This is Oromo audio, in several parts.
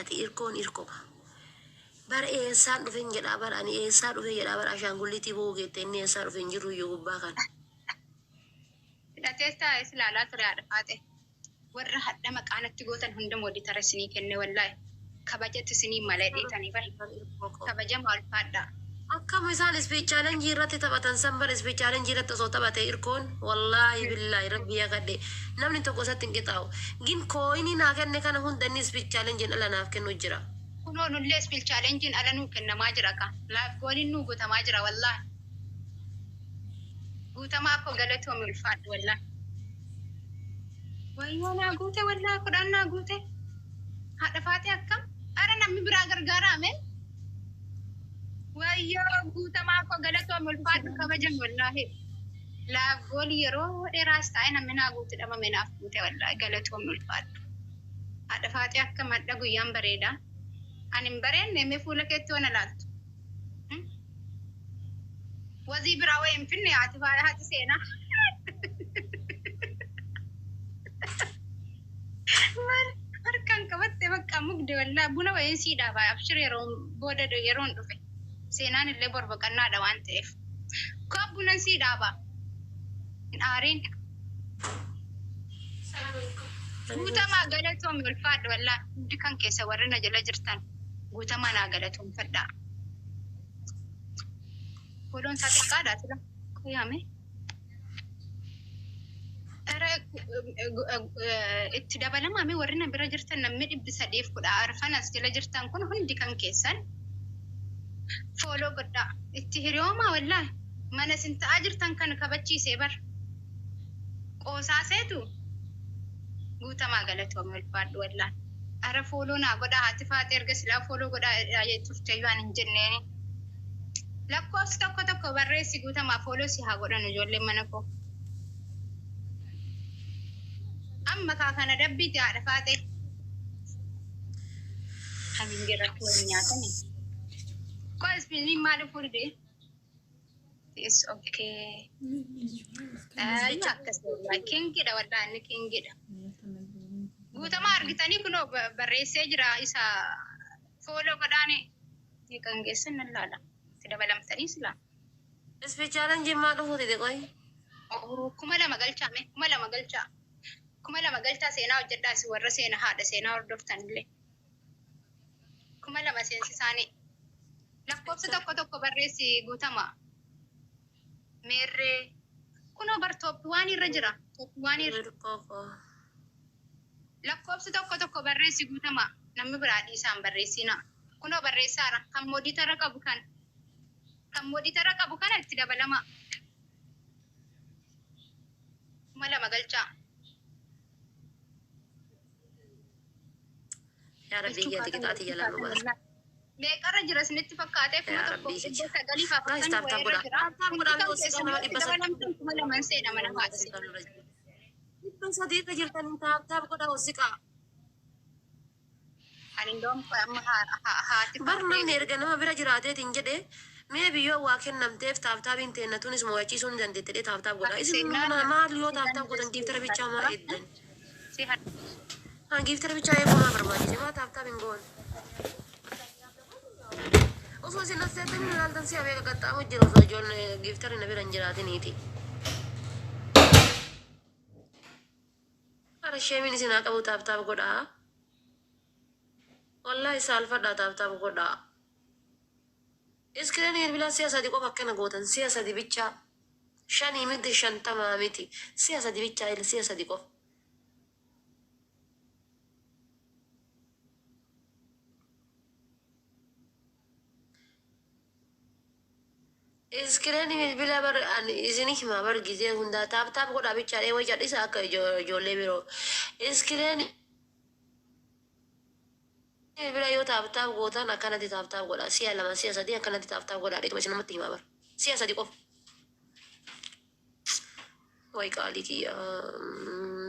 Ati irkoon irkoma. Bar eessaan dhufen jedhaa bar ani eessaa dhufe jedhaa bar ashaangulliitii boo'uu geette inni eessaa dhufe hin jirruyyuu gubbaa kana. Hidhatees taa'ee si laalaa ture haadha faaxe. Warra hadha maqaa natti gootan hunda moditara isinii kenne wallahi. Kabajatu isinii mala jedheetanii bar. Kabajamaa ulfaadhaa. Akkam isaan speech challenge irratti taphatan san bar speech challenge irratti osoo taphate irkoon wallaahi billaahi rabbii yakadhe namni tokko isatti hin qixaawu gin kooyinii naa kenne kana hunda inni speech challenge ala naaf kennu jira. Kunoo nullee speech challenge ala nuu kennamaa jira ka. Live goalin nuu gutamaa jira wallahi. Guutamaa koo galatoomi ulfaadhu wallahi. Wayyoo naa guute wallahi kudhaan naa guute. Haadha faaxee akkam? Ara namni biraa gargaaraa mee? Wayyoo guutamaa koo galatoomi ulfaadhu kabajami wallaahi. Laaf gooli yeroo dheeraas taa'e namni naa guute dhabame naaf guute wallaahi galatoomi ulfaadhu. Haadha faaxee akkam hadha guyyaan bareeda. Ani hin bareenne mee fuula keetti wana laaltu. Wazii biraa wayi hin finne haati haati seenaa. Maal harkaan qabatte bakka mugde wallaa buna wayiin sii dhaaba abshir yeroo booda yeroon dhufe seenaan illee bor boqannaadha waan ta'eef. Koo bunan sii dhaaba hin aariin. Guutamaa galatoomi ulfaadhu wallaa hundi kan keessa warri na jala jirtan guutamaa naa galatoomfadhaa. Fooloon isaa xiqqaadha sila qoyaame. Ara itti dabalamaa mee warri na bira jirtan namni 314 as jala jirtan kun hundi kan keessan fooloo godhaa itti hiriyoomaa wallaahi mana isin ta'aa jirtan kan kabachiisee bar qoosaa seetu guutamaa galatoomi ulfaadhu wallaahi ara fooloo naa godhaa haati faaxee erga silaa fooloo godhaa turteeyyuu ani hin jenneeni lakkoofsi tokko tokko barreessi guutamaa fooloo si haa godhan ijoolleen mana koo. Amma kaa kana dabbiiti haadha faaxee. Kamiin irratti wal nyaatani. Koo ispiliin maal dhufuu dide? Is okay. Inni akkas wallahi kingidha wallahi inni kingidha. Guutamaa argitanii kunoo barreessee jira isa fooloo godhaani. Kan geessan nan laala. Itti dabalamtanii silaa. Speech challenge maa dhufuu dide qoy. 2000 galchaa mee 2000 galchaa. 2000 galchaa seenaa hojjedhaa isin warra seena haadha seenaa hordoftan illee. 2000 seensisaanii. Lakkoofsa tokko tokko barreessi guutama. Meerree. Kunoo bar tooppi waan irra jira. Tooppi waan irra. Irkoo koo. Lakkoofsa tokko tokko barreessi guutama. Namni biraa dhiisaan barreessina. Kunoo barreessaara. Kan mooditara qabu kan. Kan mooditara qabu kana itti dabalama. 2000 galchaa. Yaa Rabbii Galchuu kiyya ati kaatan qixaatii galchuu jalaa nu kaatan baasi. wallaahi. Meeqarra jira isinitti fakkaatee kuma Yaa tokkoof Rabbii dhibba kiyya. sagaliif Guys afurtamii tap tap wayirra godhaa. jira. Tap tap Hundi godhaa kan mee osoo keessan nama yoo itti 300 dabalamtan 2000 seena mana haadha seenaa. 300 irra jirtanii tap tap godhaa osiqaa. Ani indoom amma haati Bar faaxee namni erga nama bira jiraateetiin jedhe mee biyyoo waa kennamteef taaptaabiin teenna tunis mo'achiisuu ni dandeetti jedhee taaptaap godha. Haati Isin seenaa maal yoo si taaptaap godhan dandeessi giiftara bichaa maa eegdan? si Haa giiftara bichaa eeguu maa barbaachise? Maa taaptaap hin goone? Osoo isin as teettanii nu ilaaltan si'a meeqa qaxxaamu jira osoo ijoollee giiftarri na bira hin jiraatiniiti. Ara sheemiin isin haa qabu taaptaap godhaa. Wallaahi saalfadhaa taaptaap godhaa. Iskiriinii bilbilaa si'a sadi qofa akkana gootan si'a sadi bichaa. Shanii miti shantamaa miti si'a sadi bichaa ila si'a sadi qofa. Iskiriinii bilbilaa bar ani isin himaa bar gizee hundaa taap taap godhaa bichaa dhee way cadhisa akka ijoollee biroo. Iskiriinii bilbila yoo taap taap gootan akkanatti taap taap godhaa si'a lama si'a sadii akkanatti taap taap godhaa dheetuma isin namatti himaa bar si'a sadi qofa. Way qaalii kiyya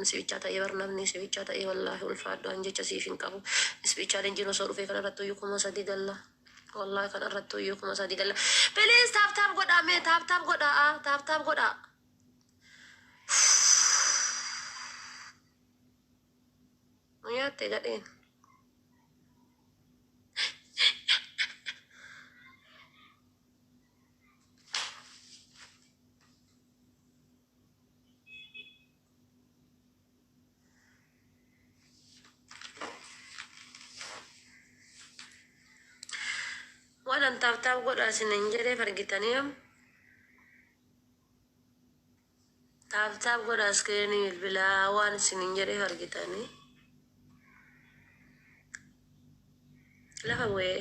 si bichaa ta'ee bar namni si bichaa ta'ee wallaahi ulfaadhu an jecha siif hin qabu. Speech challenge osoo dhufee kana irratti iyyuu 3000 galla. Wallaahi kana irratti iyyuu 3000 galla. Please tap tap godhaa mee tap tap godhaa tap tap godhaa. Nu nyaatte gadheen. An tap tap godhaa isiniin jedheef argitanii tap tap godhaa iskiriinii bilbilaa waan isiniin jedheef argitanii. Lafa bu'ee.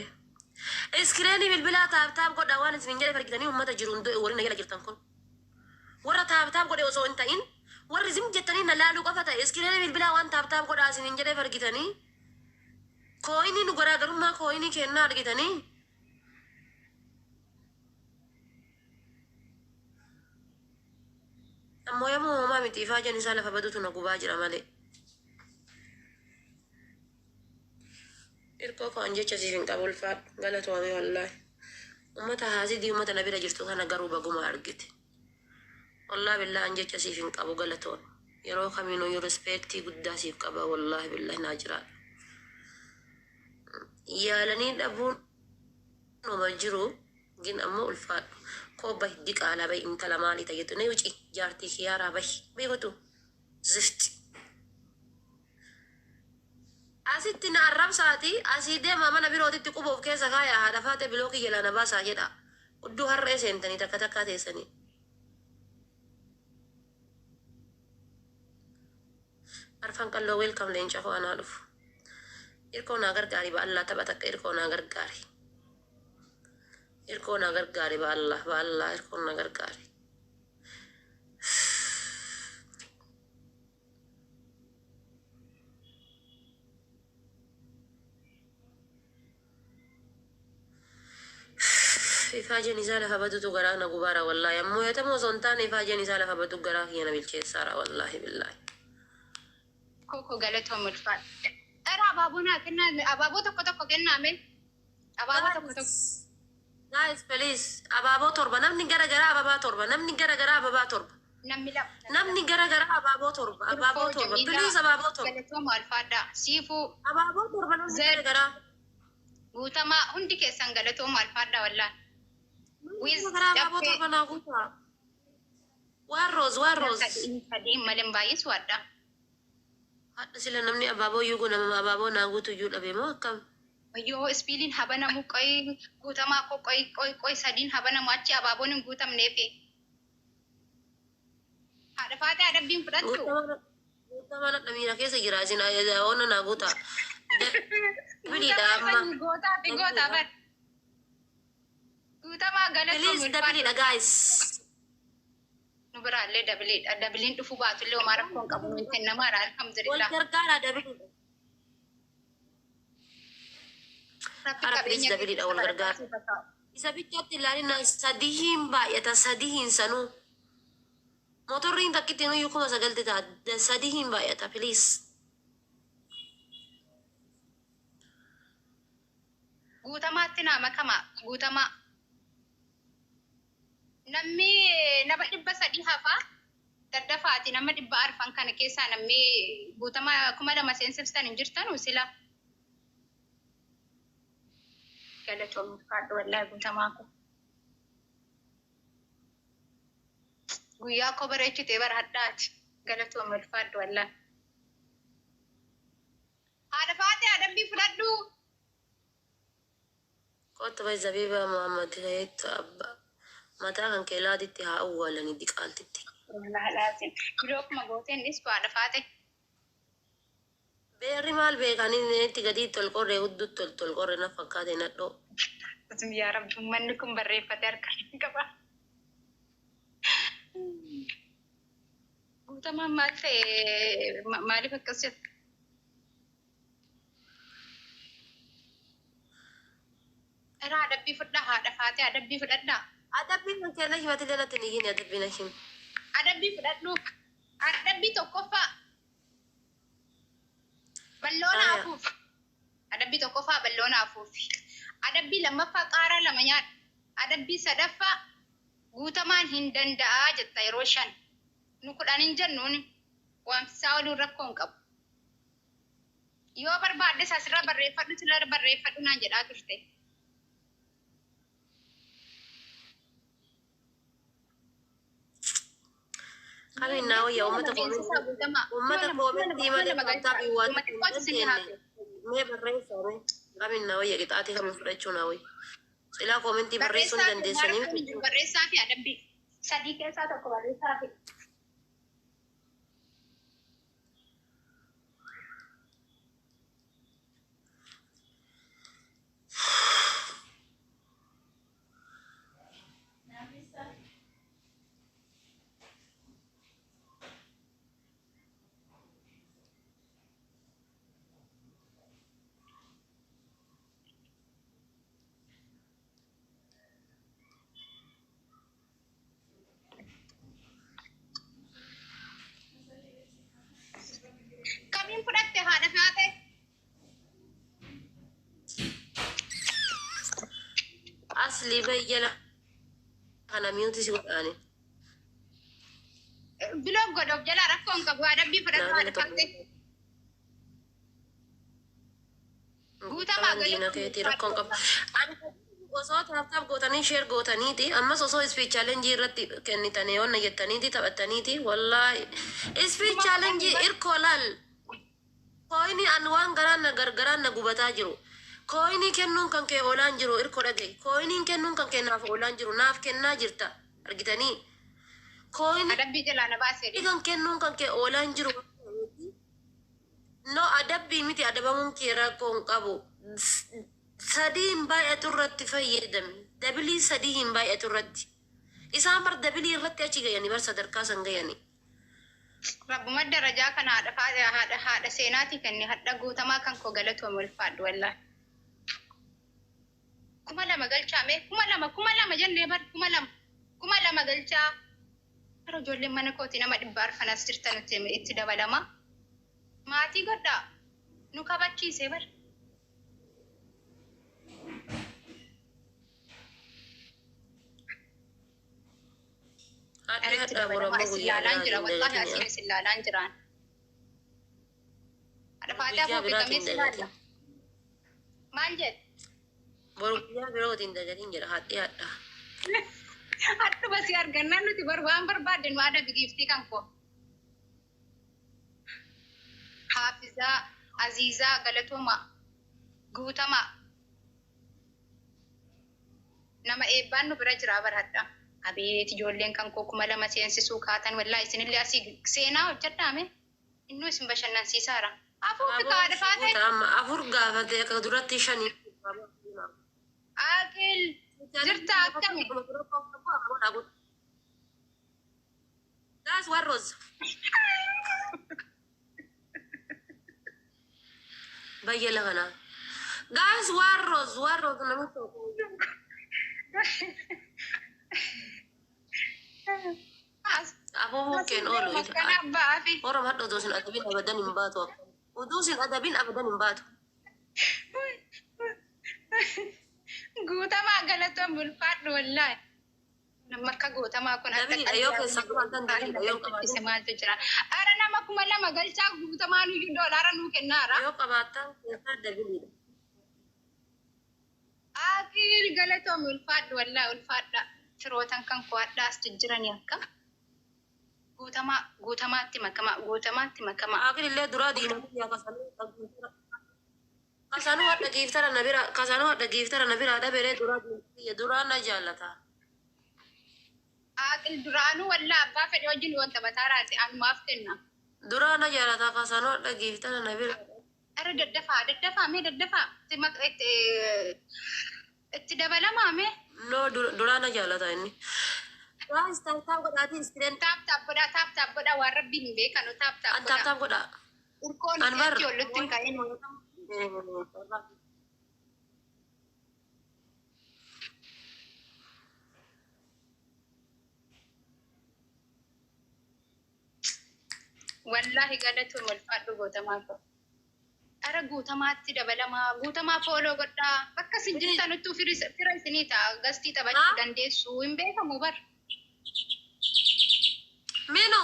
Iskiriinii bilbilaa tap tap godhaa waan isiniin jedheef argitanii uummata jiru hundee waliin na jala jirtan kun. Warra tap tap godhe osoo hin ta'in warri zim jettanii na laaluu qofa ta'e iskiriinii bilbilaa waan tap tap godhaa isiniin jedheef argitanii. Coinii nu garaagarummaa coinii kennaa argitanii. Ammoo yommuu uumamaa miti ifaajeen isaa lafa badutu na gubaa jira malee. Irkoo koo an jecha siif hin qabu ulfaadhu galatoome wallaahi. Uummata haasidii uummata na bira jirtu kana garuu baguma argite. Wallaahi billaa an jecha siif hin qabu galatoome. Yeroo kamiinuyyuu respectii guddaa siif qaba wallaahi billaahi naa jiraadha. Yaalanii dhabuun noma jiru gin ammoo ulfaadhu. Koo bahi diqaalaa bahi intala maalii ta'etu na wuci jaartii kiyaaraa bahi beekutu zifti. Asitti na arrabsaati asii deemaa mana birootitti quba of keessa kaaya haadha faate blockii jalaa na baasaa jedha. Hudduu harree seentanii takka takkaa teessanii. Arfan qalloo welcome leenca koo anaa dhufu. Irkoo naa gargaari ba'allaa tapha takka irkoo naa gargaari. Irkoo naa gargaari ba'allaa ba'allaa irkoo naa gargaari. Ifaajeen isaa lafa badutu garaa na gubaara wallaahi. Ammoo yaatamu osoo hin taane ifaajeen isaa lafa badu garaa kiyya na bilcheessaara wallaahi billaahi. Koko galatoom ulfaadha. Dhara abaaboo naa kennaa abaaboo tokko tokko kennaame. Abaaboo tokko tokko. Guys, please. Abaaboo torba namni gara garaa abaabaa torba namni gara garaa abaabaa torba. Namni lama. Namni gara garaa abaaboo torba abaaboo torba please abaaboo torba. Galatoom ulfaadha. Siifuu Abaaboo torba namni gara garaa. Guutamaa hundi keessan galatoom ulfaadha wallaahi. Wiz Namni gara garaa abaaboo daffee torba naa guutaa. Waan roos waan roos. Sadii malee baay'isu adda. Hadha sila namni abaaboo iyyuu nama abaaboo naa guutu iyyuu dhabe moo akkam? Yoo ispiiliin habanamu qoy guutamaa koo qoy qoy qoy sadiin habanamu achi abaaboon hin guutamneefi. Haadha faatee adabbiin fudhattu. Guutamaa nadha miira keessa jira isin oona naa guutaa. Doubleiidha amma. Gootaa fi gootaa bar. Guutamaa galatoom Please ulfaadha. Doubleiidha guys. Nu biraallee doubleiidha. Doubleiin dhufuu baatullee homaa rakkoo hin qabu. Nuyi kennamaadha Wal alhamdulillah. gargaaraa doubleiidha. Rabbi Hara please qabeenya doubleiidha wal gargaara. Isa bichaatti ilaalina sadiin baay'ata sadiin sanuu. Motorriin takkittiin iyyuu 9,000 ta'a sadiin baay'ata please. Guutamaatti naa makama guutamaa. Namni nama 300 hafaa daddafaati nama 400 kana keessaa namni guutamaa 2,000 seensiftan hin jirtanu sila. Galatoom ulfaadhu wallaahi guutamaa koo. Guyyaa koo bareechitee bara hadhaati. Galatoom ulfaadhu wallaahi. Haadha faatee adabbii fudhadhu. Kottu bahi Zabiibaa Muhammad heettu abbaa. Mataa kan kee laatitti haa awwaalanii diqaaltitti. Wallaahi laatiin. Birookuma gooteen dhistu haadha faatee. Beerri maal beekanii itti gadi tol qorree hudduutti tol tol qorree na fakkaate nadhoo. Yaa Rabbi uummanni kun barreeffatee harka hin qaba. Guutamaan maal ta'e maaliif akkas jetta? Irraa adabbii fudhaa haadha faatee adabbii fudhadhaa. Adabbiin kan kee na himate jalatti ni hini adabbiin na himi. Adabbii fudhadhu. Adabbii tokkoffaa balloona Aya. afuufi. Adabbii tokkoffaa balloona afuufi. Adabbii lammaffaa qaaraa lama nyaadhu. Adabbii sadaffaa guutamaan hin danda'aa jetta yeroo shan. Nu 10 hin jennuun waamsisaa ooluun rakkoo hin qabu. Yoo barbaaddes asirra barreeffadhu sirra barreeffadhu naan jedhaa turte. Kamiin naa wayyaa uummata Seensisaa guutamaa. uummata commentii malee tap tapii waan Dhuma xiqqootu isin hafe. Mee barreessaa mee kamiin naa wayya qixaatii kamiin fudhachuu naa wayya. Silaa koomentii barreessuu ni Barreessaa fi dandeessanii maarkoon hin jiru. Barreessaa fi adabbii. Sadii keessaa tokko barreessaa fi. Kamiin fudhatte haadha taate? Asli bayyala kana miyuuti si godhaani. Biloo godhoof jalaa rakkoo hin qabu. Adabbii fudhatu Naa haadha gala taate. Guutamaa Guutamaan diina galatoomii keetii rakkoon qabu. ulfaadhu. Ani osoo taap taap gootanii sheer gootaniiti ammas osoo speech challenge irratti kennitanii wanna jettaniiti taphattaniiti wallaahi speech Kuma challenge kudhanii bar. irkoo laal kooyinii an waan garaan na gargaraan na gubataa jiru. Kooyinii kennuun kan kee oolaan jiru irkoo dhaga'i. Kooyiniin kennuun kan kee naaf oolaan jiru naaf kennaa jirta argitanii. Kooyinii Adabbii jalaa na baasee dha. kan kennuun kan kee oolaan jiru. No adabbii miti adabamuun kee rakkoo hin qabu. Sadii hin baay'atu irratti fayyadami. Dabilii sadii hin baay'atu irratti. Isaan bar dabilii irratti achi gayanii bar sadarkaa san gayanii. Rabbuma darajaa kana haadha haadha haadha seenaatii kenne hadha guutamaa kan koo galatoome ulfaadhu wallaahi. 2000 galchaa mee 2000 2000 jennee bar 2000 2000 galchaa. Bara ijoolleen mana kooti nama 400 as jirtan itti dabalama. Maatii godhaa nu kabachiise bar. Hadhee Irratti hadhaa dabalamaa borammoo isin guyyaa laalaan jira biraatiin wallaahi dagatin asiin yaa. isin laalaan jiraan. Haadha faataa Guyyaa fuufi kamee biraatiin si laalla. dagatin. Maal jedhe? Boru guyyaa birootiin dagatin jedha hadhee hadhaa. Hadhuma si argannaan nuti bar waan barbaadde nu adabi giiftii kan koo. Haafizaa, Aziizaa, Galatoomaa, Guutamaa. Nama eebbaan nu bira jira bar hadha. Abeet ijoolleen kan koo 2000 seensisuu kaatan wallaahi isinillee asii seenaa hojjedhaame. Innuu isin bashannansiisaara. Afuufi Aboo kaadha si faatee. guuta amma afur gaafate akka duratti shanii. Aqil jirta akkami? That's what Rose. Bayyala kana. Guys, war Rose, war Rose nama tokko. As Afuufuun keen oolu. asillee makkana abbaa fi. Oromo hadha utuu isin adabin abadan hin baatu. Utuu isin adabin abadan hin baatu. Guutamaa galatoon bulfaadhu wallaahi. Nama akka guutamaa kun akka Dabiliidha yoo keessaa qabaatan dabiliidha yoo qalbii qabaatan. maaltu jira. Ara nama 2000 galchaa guutamaa nuyyuu doolaara nuu kennaara. Yoo qabaatan keessaa dabiliidha. Aqil galatoon ulfaadhu wallaahi ulfaadha. Firootan kan koo hadhaas jijjiiranii akka guutamaa guutamaatti makamaa guutamaatti makamaa. Akil illee duraa diinaa biyyaa kasanuu kasanuu hadha giiftara na bira kasanuu hadha giiftara na biraa dhaberee duraa biyya duraa na jaallata. Aqil duraanuu wallaahi abbaa fedhe wajjin wanta mataa raase anumaaf kenna. Duraa na jaallata kasanuu hadha giiftara na bira. Ara daddafaa daddafaa mee daddafaa itti itti dabalamaa mee. No duraa na jaallata inni. Guys taap taap godhaatii iskireen. Taap taap godhaa taap taap godhaa waan rabbiin hin beekanu taap taap An taap godhaa. taap godhaa. Urkoon An bar. achi ollutti hin ka'in. Wallaahi galatoon walfaadhu gootamaa koo. Ara guutamaatti dabalamaa guutamaa fooloo godhaa bakka isin jirtanuttuu fira isinii ta'a gastii taphachuu dandeessu hin beekamu bar. Minu.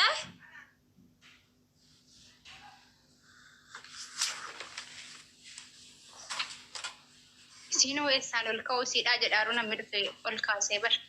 Eh? Siinoo eessaan ol ka'uu siidhaa jedhaaru namni dhufe ol kaasee bar.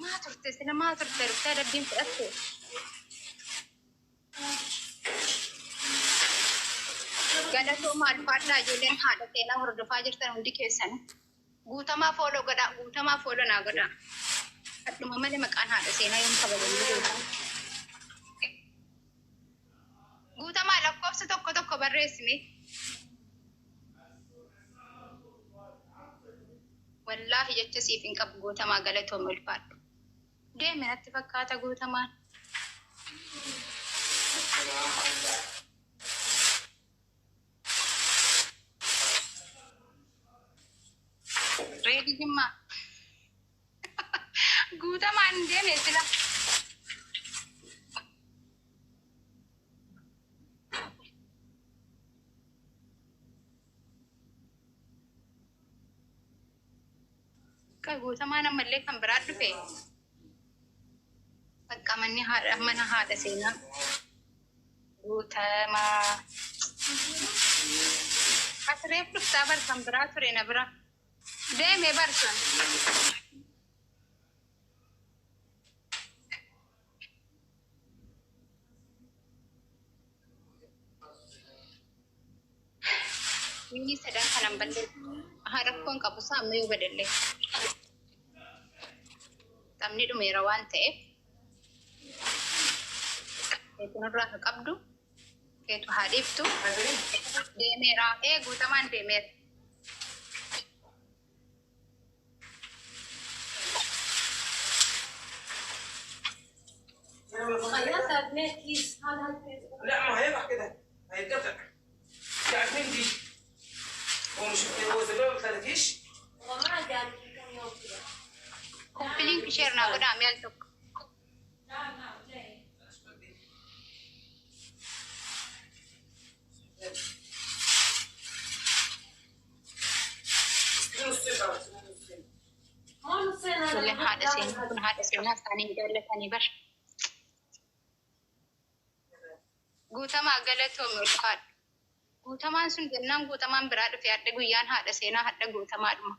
Maa turte sila maa turte dhuftee adabbiin fudhatte. Galatooma alfaadhaa ijoolleen haadha seenaa hordofaa jirtan hundi keessan. Guutamaa follow godhaa guutamaa follow naa godhaa. Hadhuma malee maqaan haadha seenaa yoom kabajamee beekaa. Guutamaa lakkoofsa tokko tokko barreessime. Wallaahi jecha siif hin qabu guutamaa galatooma ulfaadhu. Deeme natti fakkaata guutamaan. Reedi jimmaa. Guutamaan deeme sila. Guutamaan ammallee kan biraa dhufe. Bakka manni haadha mana haadha seenaa. Guutamaa. As reef dhuftaa bar kan biraa ture na bira. Deeme bar sun. Inni sadan kanan balleessu. Rakkoon qabu isaa amma yoo badallee. Taphni dhumeera waan ta'eef. Keetu nurraa haa qabdu. Keetu haa dhiiftu. Deemeera. Ee guutamaan deemeera. لا ما هيبقى كده هيتقطع بتاعت مين دي؟ هو مش هو زبالة ما طلعتيش؟ Copy link share naa godhaa mi'a al tokko. Ijoolleen haadha seenaa kun haadha seenaa isaanii hin jaallatanii bar. Guutamaa galatoomi ulfaadhu. Guutamaan sun jennaan guutamaan biraa dhufe hadha guyyaan haadha seenaa hadha guutamaadhuma.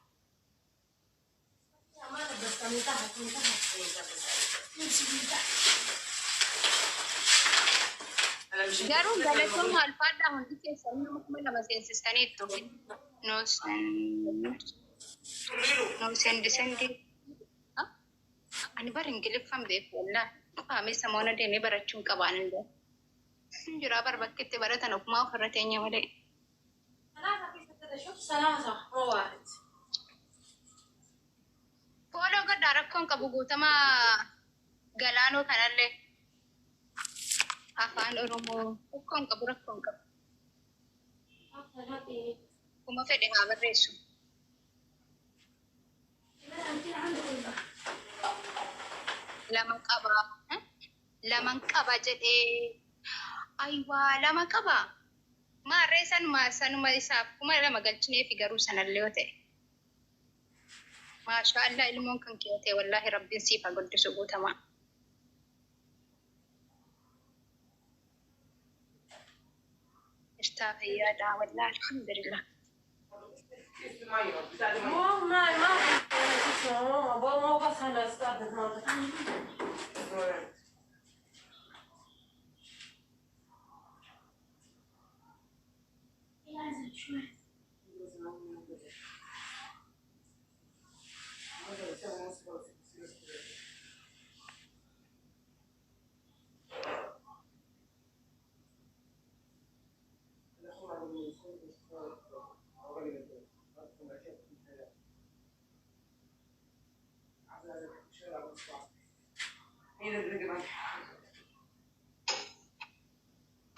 انا مش Garuu galatooma alfaadhaa hundi keessan nama 2000 seensistaniittu. No sendi sendi. Ani bar ingiliffaan beeku wallaahi. Qaamee samoona deemee barachuun qabaan hin jiru. Hin jiraa bar bakki itti baratan ofumaa ofirra teenya malee. Follow godhaa rakkoon qabu guutamaa galaanoo kanallee. Afaan Oromoo rakkoon qabu rakkoon qabu. Kuma fedhe haa barreessu. Lama qaba. Laman qaba jedhee. Ayiwaa lama qaba. Maarree sanuma sanuma isaaf 2000 galchineefi garuu sanallee yoo ta'e. Maashaa Allah ilmoon kan kee ta'e wallaahi rabbiin siif haa guddisu guutamaa. Irtaa fayyaadhaa wallaahi alhamdulillah.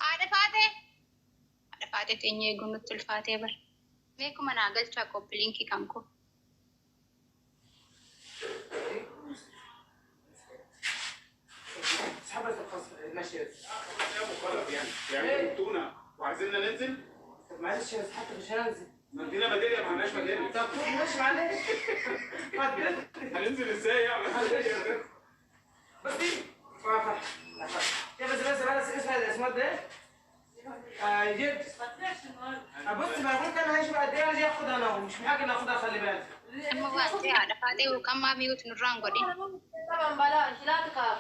Haadha faatee. Haadha faatee teenyee eeguun nutti ulfaatee bar. Mee kuma naa galchaa copy linkii kan koo. ماشي يعني يعني التونه وعايزيننا ننزل؟ طب معلش يا حتى مش هنزل. ما ادينا بديل، ما عندناش بديل. طب ماشي معلش. هننزل ازاي يعني؟ بس دي فرح يا بس بس بس اسمها اسمها ده جبت. بص ما قلت انا هشوف قد ايه اجي اخد انا ومش محتاج ان اخدها، خلي بالك. Amma waan ta'e haadha faatee. Faatee yookaan maa mute nurraan godhin. طبعا بلاش لا تخاف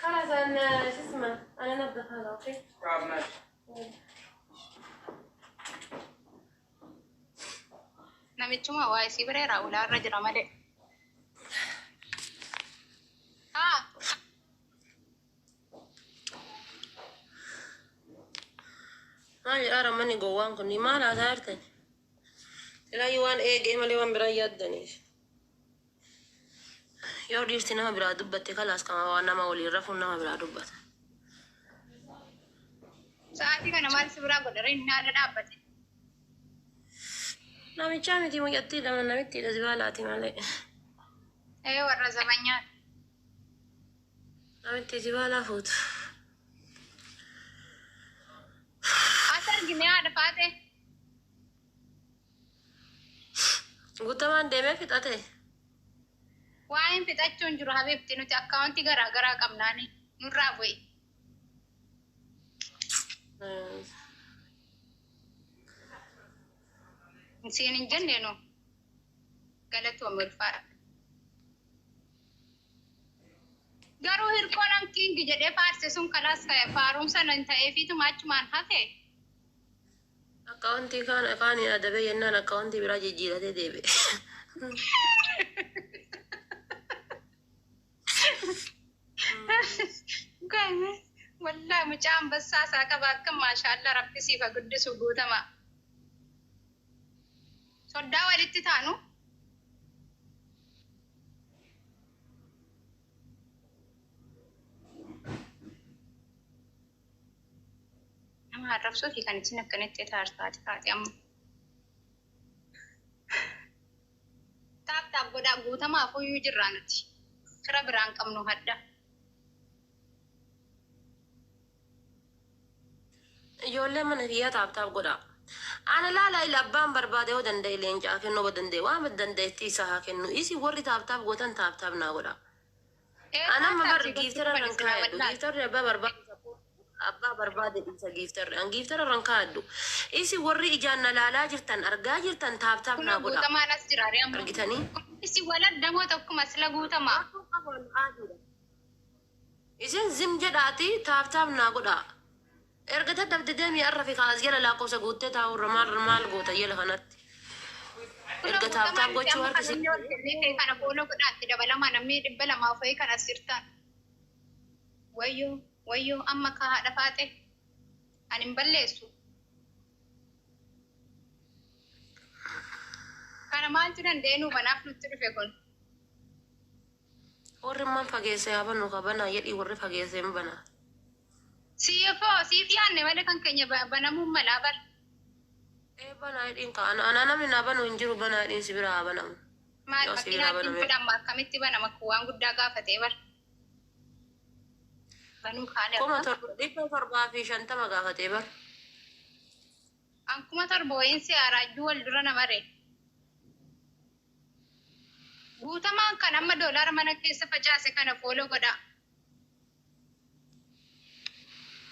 خلاص انا شو اسمه انا انظف هذا okay. طب ماشي. Namichuma waa isii bireera ulaarra jira malee. Haa. Maal jedhaa rammanni gowwaan kun maal haasaa jirtan? Silaayyuu waan eegee malee waan biraa yaaddaniif. Yoo dhiirti nama biraa dubbatte kalaas kama waan nama waliin rafuun nama biraa dubbata. Sa'aatii kana maal si biraa godha inni haala dhaabbate. Namichaa miti mucattii lama namitti zibaalaati malee. Ee warra zabanyaati. Namitti zibaalaa fuutu. As argine haadha faatee. Guutamaan deemee fixate. Waa'een fixachuun jiru habiibti nuti akkaawuntii garaa garaa qabnaani nurraa bu'e. Siin hin jenne nu galatoome ulfaadha. Garuu hirkoon an king jedhee faarse sun kalaas ka'e faarumsa nan ta'eefiituma achumaan hafe. Akkaawuntii kaan kaaniin adabee jennaan akkaawuntii biraa jijjiiratee deebi'e. Wallaahi mucaa ambassaa isaa qaba akka maashaallah rabbi siif haa guddisu guutama. Soddaa walitti taanu. Nama arrabsoo fi kan isin akkanatti taartaati taate amma. Tap tap godhaa guutamaaf uyyuu jirraa nuti. Fira biraan qabnu hadda. Ijoollee mana kiyyaa tap tap godhaa. Ana laala ila abbaan barbaade yoo danda'e leencaa kennuu danda'e waan danda'etti isa haa kennu. Isi warri tap tap gootan tap tap naa godhaa. Ee Ana amma tap tap bar si gochuu giiftara dhufan irraan isinaa kaayadhu. wallaahi. Giiftarri abbaa barbaade abbaa barbaade dhiisa giiftarri. An giiftara irraan kaayadhu. Isi warri ijaan na laalaa jirtan argaa jirtan tap tap Kunoo naa godhaa. guutamaan as jira ree amma. Argitanii? Isin waladdamoo tokkuma sila guutamaa. Isin zim jedhaati tap tap naa godhaa. Erga dadhabde deemii arra fi kaas jala lakkoofsa guuttee taa'urra maal maal goota jala kanatti. Kunoo Erga tap guutamaan tap nuti gochuu amma harka kan si. inni ol kennee ta'e kana follow godhaatti dabalamaa namni 200 wayii kan as jirtan. Wayyoo wayyoo amma ka haadha faate ani hin balleessu. Kana maaltu danda'ee nuu banaaf nutti dhufe kun? Warri immaan fageessee haa banu ka banaa jedhii warri fageessee hin banaa. Siifoo siif yaanne malee kan keenya banamuun malaa bar. Ee banaa jedhiin ka ana ana namni naa banu hin jiru banaa jedhiin si bira haa banamu. Maal Yoo si biraa makiinaatti hin baname. fedhamma akkamitti banama kun waan guddaa gaafatee bar. Banuu kaane Kuma akka. torba 750 gaafatee bar. An 7,000 wayiin si haaraajjuu wal dura namare. Guutamaan kan amma doolaara mana keessa facaase kana follow godhaa.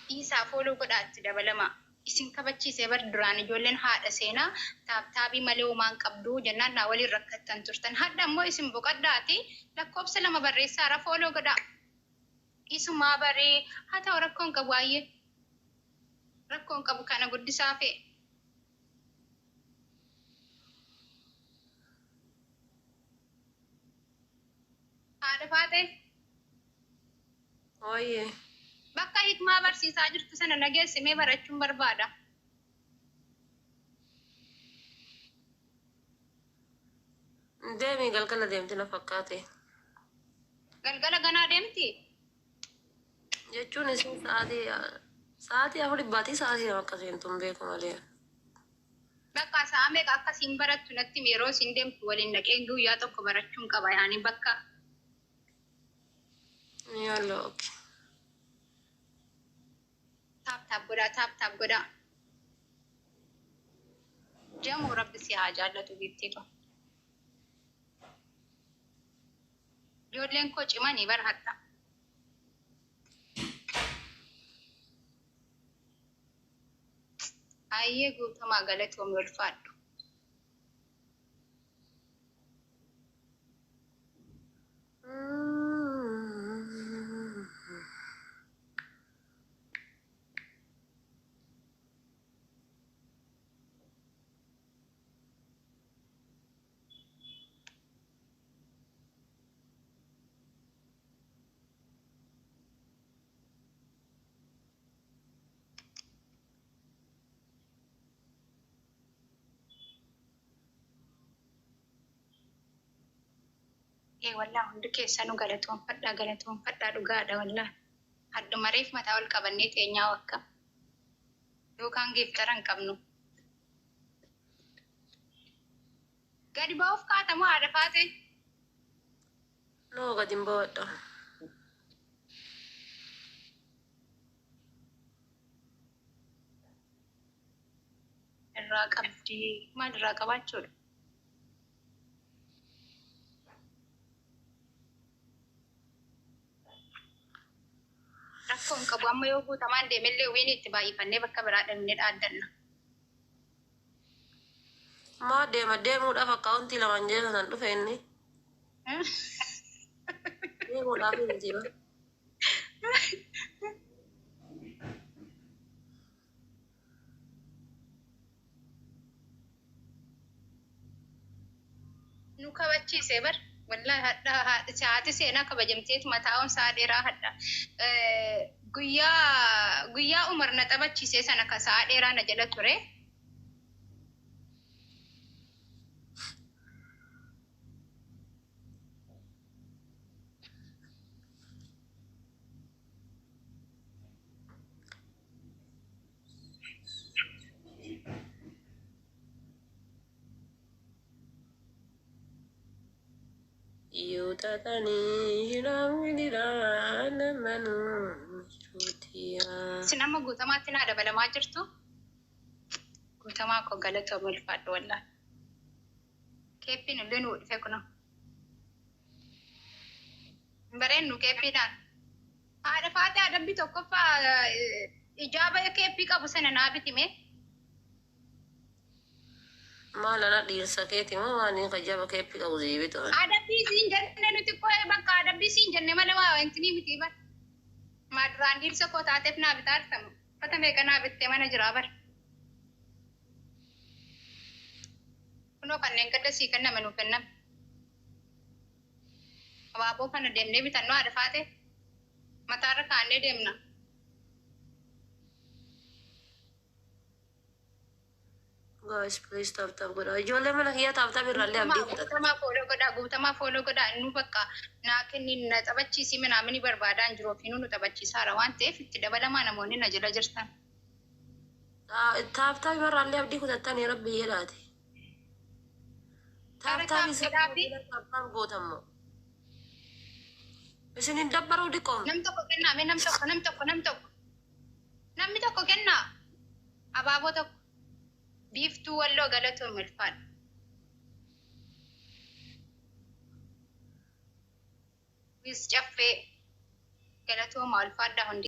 Dhiisaa follow godhaatti dabalama. Isin kabachiisee bar duraan ijoolleen haadha seenaa tap taabii malee homaan qabdu jennaan naa waliin rakkattan turtan. Hadda immoo isin boqaddaati lakkoofsa lama barreessaara follow godhaa. Isumaa baree haa ta'u rakkoon qabu baay'ee. Rakkoon qabu kana guddisaa fe'e. Haadha faatee Ooyyee. bakka hikmaa barsiisaa jirtu sana nageessimee barachuun barbaada. Deemii galgala deemti na fakkaate. Galgala ganaa deemti? Jechuun isin sa'aatii afur baatii sa'aatii lama akka seentu hin beeku malee. Bakka sa'a meeqa akka siin barattu natti himi yeroo isin deemtu waliin dhaqee guyyaa tokko barachuun qaba yaani bakka Yalla okay. Tap tap godhaa tap tap godhaa. Jamuu rabbi si haa jaallatu giiftii koo. Ijoolleen koo cimanii bar hadha. Ayyee guutamaa galatoomii ulfaadhu. Ee wallaa hundi keessanuu galatoonfadhaa galatoonfadhaa dhugaadha wallaa. Haddumareef mataa ol qabannee teenyaa wakka. Yookaan geeftara hin qabnu. Gadi ba'uuf kaatamoo haadha faate? Noo gadi hin ba'adha. Irraa qabdi. Maal irraa qabaachuudha? Rakkoo hin qabu amma yoo guutamaan deemellee wiini itti baay'ifannee bakka biraa dhaqnee dhaaddanna. Maa deema deemuudhaaf akkaawuntii lamaan jee kanan dhufe inni. Deemuudhaaf miti ba. Nu kabachiise bar wallahi hadha haati seenaa kabajamteet mataa'uun isaa dheeraa hadha. Guyyaa guyyaa Umar na taphachiise sana ka sa'a dheeraa na jala ture. Yoo taatanii jiraamni namanuu jiruutiyaa. Isin amma guutamaatti naa dabalamaa jirtu. Guutamaa koo galatoom ulfaadhu wallahi. Keeppiin illee nuu dhufe kunoo. Hin bareennu keeppiidhaan. Haadha faatee adabbii tokkoffaa ijaaba keeppii qabu sana naa bitime. Maal ana dhiirsa keeti moo maaliin kajaba keeppi qabu sii bitu? Adabbii siin jenne nuti koo bakka adabbii siin jenne malee waa wanti ni miti bar. Maa duraan dhiirsa koo taateef naa bitaa artamu. Uffata meeqa naa bittee mana jiraa bar. Kunoo kanneen gadda sii kenname nuu kenname. Abaaboo kana deemnee bitannoo haadha faatee mataarra kaa'annee deemna. Guys, please tap tap godhaa. Ijoollee mana kiyyaa tap tap irraallee abdii kutata. Guutamaa follow godhaa guutamaa follow godhaa inni bakka naa kenni na taphachiisi minaamini barbaadaa hin jiru ofiinuu nu taphachiisaara waan ta'eef itti dabalamaa namoonni na jala jirtan. Tap tap irraallee abdii kutattanii rabbi jedhaati. Tap Tara tap tap isin godhaafi tap tap gootammoo. Isin hin dabbaruu diqoom. nam tokko kennaa mee nam tokko nam tokko nam tokko namni tokko kennaa abaaboo tokko biiftuu walloo galatoon ulfaadha. Wis caffee galatooma ulfaadhaa hundi.